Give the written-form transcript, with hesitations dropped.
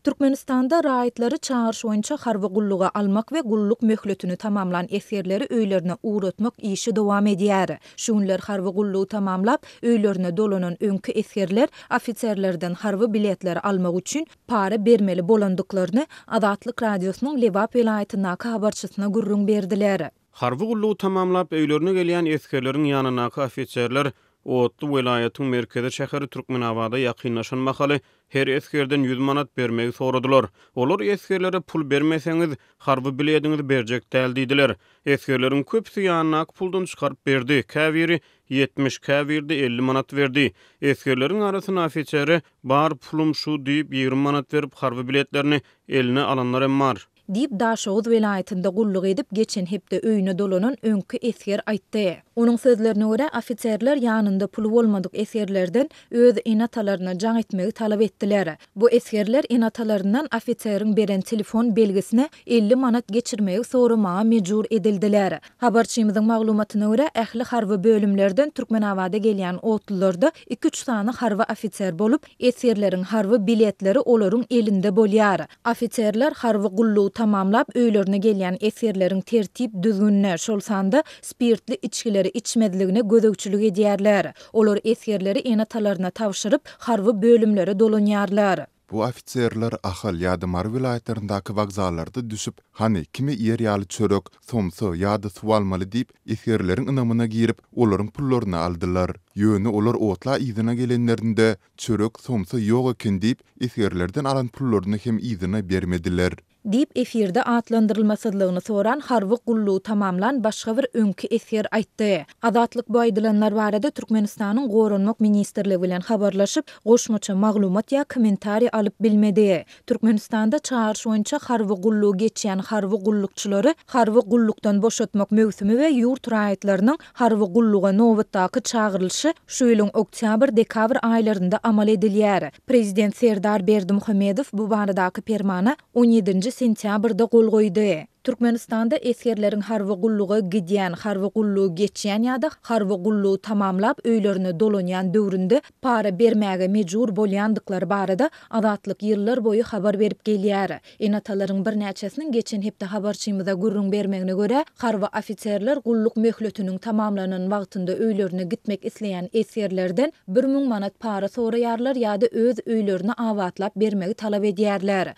Türkmenistanda raýatlary çagyryş boýunça harby gulluga almak we gulluk möhletini tamamlan esgerleri öýlerine ugratmak işi dowam edýär. Şu günler harby gullugy tamamlap, öýlerine dolanan öňki esgerler ofiserlerden harby biletleri almak üçin para bermeli bolandyklaryny Azatlyk Radiosynyň Lebap welaýatyndaky habarçysyna gürrüň berdiler. Harby gullugy tamamlap, öýlerine gelýän esgerleriň ýanyndaky ofiserler otly welaýatyň merkezi şäheri Türkmenabada ýakynlaşan mahaly her esgerden 100 manat bermegi soradylar. Olar esgerlere pul bermeseňiz, harby bilediňizi berjek däl diýdiler. Esgerleriň köpüsi ýanyndaky puldan çykaryp berdi, käbiri 70, käbiri-de 50 manat berdi. Esgerleriň arasynda ofisere Bar pulum şu diýip, 20 manat berip, harby biletlerini eline alanlar hem bar. Diýip, Daşoguz welaýatynda gulluk edip, geçen hepde öýüne dolanan öňki esger aýtdy. Onuň sözlerine görä, ofiserler ýanynda puly bolmadyk esgerlerden öz ene-atalaryna jaň etmegi talap etdiler. Bu esgerler ene-atalaryndan ofiseriň beren telefon belgisine 50 manat geçirmegi soramaga mejbur edildiler. Habarçymyzyň maglumatyna görä, ähli harby bölümlerden Türkmenabada gelýän otlularda iki-üç sany harby ofiser bolup, esgerleriň harby biletleri olaryň elinde bolýar. Ofiserler harby gullugy tamamlap öýlerine gelýän esgerleriň tertip-düzgünine, şol sanda spirtli içgileri içmezligine gözegçilik edýärler. Olar esgerleri ene-atalaryna tabşyryp, harby bölümlere dolanýarlar. Bu ofiserler Ahal ýa-da Mary welaýatlaryndaky wokzallarda düşüp, hany, kime iýer ýaly çörek, somsa ýa-da suw almaly diýip, esgerleriň ynamyna girip, olaryň pullaryny aldylar. Ýöne olar otla yzyna gelenlerinde, Çörek, somsa ýok eken diýip, esgerlerden alan pullaryny hem yzyna bermediler. Diýip, efirde atlandyrylmasyzlygyny soran harby gullugy tamamlan başga bir öňki esger aýtdy. Azatlyk bu aýdylanlar barada Türkmenistanyň Goranmak ministrligi bilen habarlaşyp, goşmaça maglumat ýa kommentariý alyp bilmedi. Türkmenistanda çagyryş boýunça harby gullugy geçýän harby gullukçylary harby gullukdan boşatmak möwsümi we ýurt raýatlarynyň harby gulluga nobatdaky çagyrylyşy şu ýylyň oktýabr-dekabr aýlarynda amal edilýär. Prezident Serdar Berdimuhamedow bu baradaky permana on ýedinji sentýabrda gol goýdy. Türkmenistanda esgerleriň harby gulluga gidýän, harby gullugy geçýän ýa-da harby gullugy tamamlap öýlerine dolanýan döwründe para bermäge mejbur bolýandyklary barada Azatlyk ýyllar boýy habar berip gelýär. Ene-atalaryň birnäçesiniň geçen hepde habarçymyza gürrüň bermegine görä, harby ofiserler gulluk möhletiniň tamamlanan wagtynda öýlerine gitmek isleýän esgerlerden 1000 manat para soraýarlar ýa-da öz öýlerini abatlap bermegi talap edýärler.